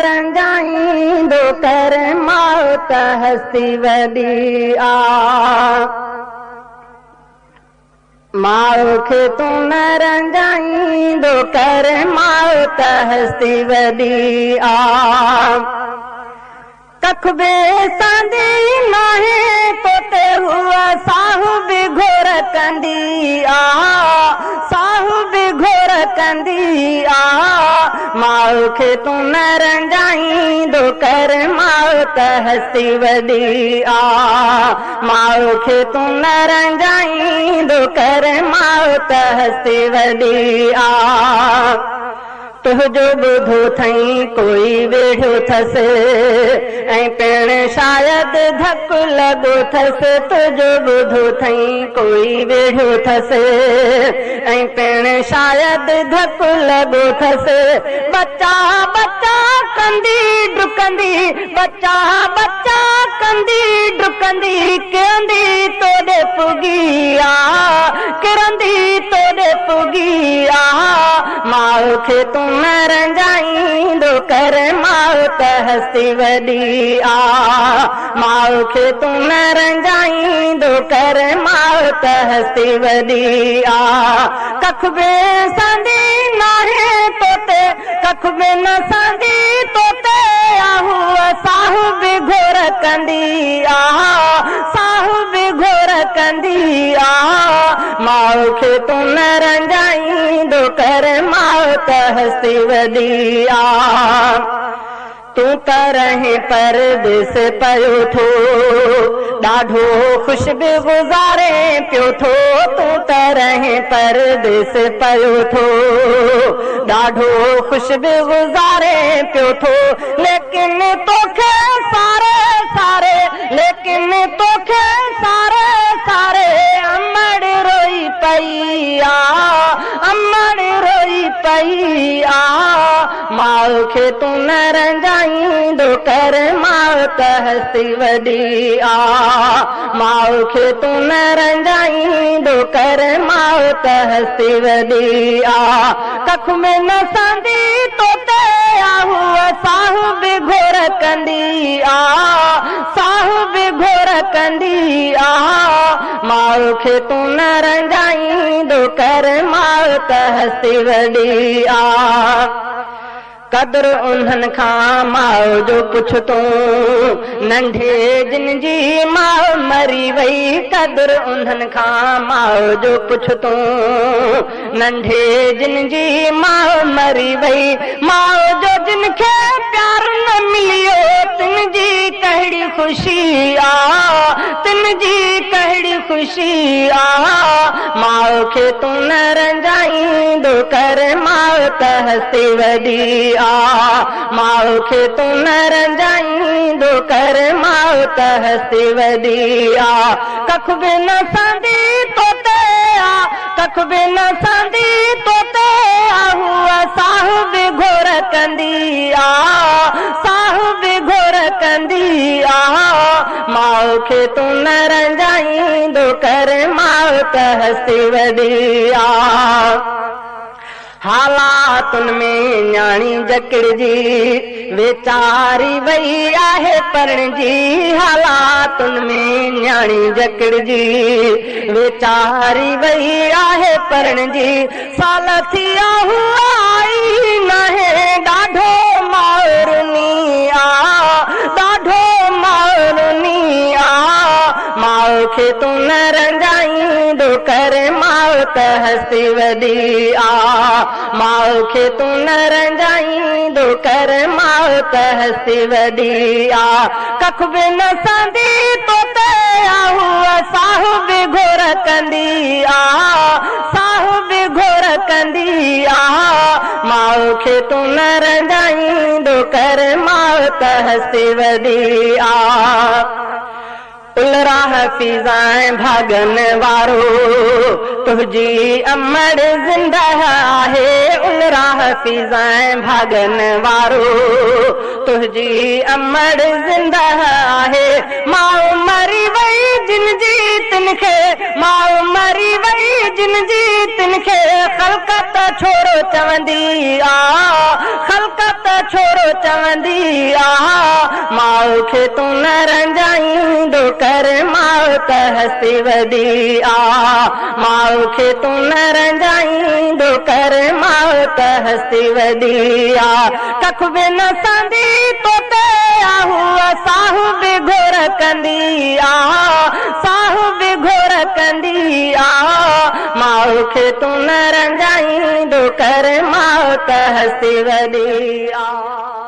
رنجائيندو ڪر ماء ته هستي وڏي آ. ماء کي تون نه رنجائيندو ڪر ماء ته هستي وڏي آ. ڪک به ساندي ناهي توتي هوء ساهه به گهور ڪندي آ، ساهه به گهور ڪندي آ. ماء کي تون نه رنجائيندو ڪر ماء ته هستي وڏي آ. ماء کي تون نه رنجائيندو ڪر ماء ته هستي وڏي آ. تنهنجو ٻڌو ٿئين ڪوئي ويڙهيو ٿس ۽ پڻ شايد ڌڪ لڳو ٿس تنهنجو ٻڌو ٿئين ڪوئي ويڙهيو ٿس ۽ پڻ شايد ڌڪ لڳو ٿس ٻچا ٻچا ڪندي ڊڪندي ٻچا ٻچا ڪندي ڊڪندي ڪرندي توڏي پڳي آ ڪرندي توڏي پڳي آ ماء کي تون نه رنجائيندو ڪر ماء ته هستي وڏي آ ماء کي تون نه رنجائيندو ڪر ماء ته هستي وڏي آ ڪک به ساندي ناهي توتي ڪک به نه سهندي توتي آ هوء ساهه به گهور ڪندي آ ساهه به گهور ڪندي آ ماء کي تون نه رنجائيندو ڪر ماء ته هستي وڏي آ. تون ته رهين پرديس پيو ٿو، ڏاڍو خوش به گذارين پيو ٿو. تون ته رهين پرديس پيو ٿو، ڏاڍو خوش به گذارين پيو ٿو. ليڪن توکي ساري ساري، ليڪن توکي ساري ساري امڙ روئي پئي آ، امڙ روئي پئي آ. ماء کي تون نه رنجائيندو ڪر ماء ته هستي وڏي آ. ماء کي تون نه رنجائيندو ڪر ماء ته هستي وڏي آ. ڪک ۾ نه سهندي توتي آ هوء ساهه به گهور ڪندي آ، ساهه به گهور ڪندي آ. ماء کي تون نه رنجائيندو ڪر ماء ته هستي وڏي آ. قدر انهن کان ماء جو پڇ تون، ننڍي جن جي ماء مري وئي. قدر انهن کان ماء جو پڇ تون، ننڍي جن جي ماء مري وئي. ماء جو جن کي پيار نه مليو، تن جي ڪهڙي خوشي آ، تن جي ڪهڙي خوشي آ. ماء کي تون نه رنجائيندو ڪر، ماء ته هستي وڏي آ. ماء کي تون نه رنجائيندو ڪر، ماء ته هستي وڏي آ. ڪک به نه سهندي توتي آ، ڪک به نه سهندي توتي آ. هوء ساهه به گهور ڪندي آ، ساهه به گهور ڪندي آ. ماء کي تون نه رنجائيندو ڪر، ماء ته هستي وڏي آ. حالاتن ۾ نياڻي جڪڙجي، ويچاري وئي آهي پرڻجي. حالاتن ۾ نياڻي جڪڙجي، ويچاري وئي آهي پرڻجي. سال ٿيا هوء آئي ناهي، ڏاڍو ماء رني آ، ڏاڍو ماء رني آ. ماء کي تون نه رنجائيندو ڪر، ماء ته هستي وڏي آ. ماء کي تون نه رنجائيندو ڪر، ماء ته هستي وڏي آ. ڪک به نه سهندي توتي آ، هوء ساهه به گهور ڪندي آ، ساهه به گهور ڪندي آ. ماء کي تون نه رنجائيندو ڪر، ماء ته هستي وڏي آ. الرا حفيظ ۽ ڀاڳن وارو تنهنجي امڙ زنده آهي. الرا حفيظ ۽ ڀاڳن وارو تنهنجي امڙ زنده آهي. ماء مري وئي جن جي تن کي، ماء مري وئي جن جي تن کي خلقت ڇورو چوندي آ، خلقت ڇورو چوندي ماء کي تون نه رنجائيندو ڪر ماء ته هستي وڏي آ. ماء کي تون نه رنجائيندو ڪر ماء ته هستي وڏي آ. ڪک به نه سهندي تو تي آ هوء ساهه به گهور ڪندي آ. ساهه به گهور ڪندي آ. ماء کي تون نه رنجائيندو ڪر ماء ته هستي وڏي آ.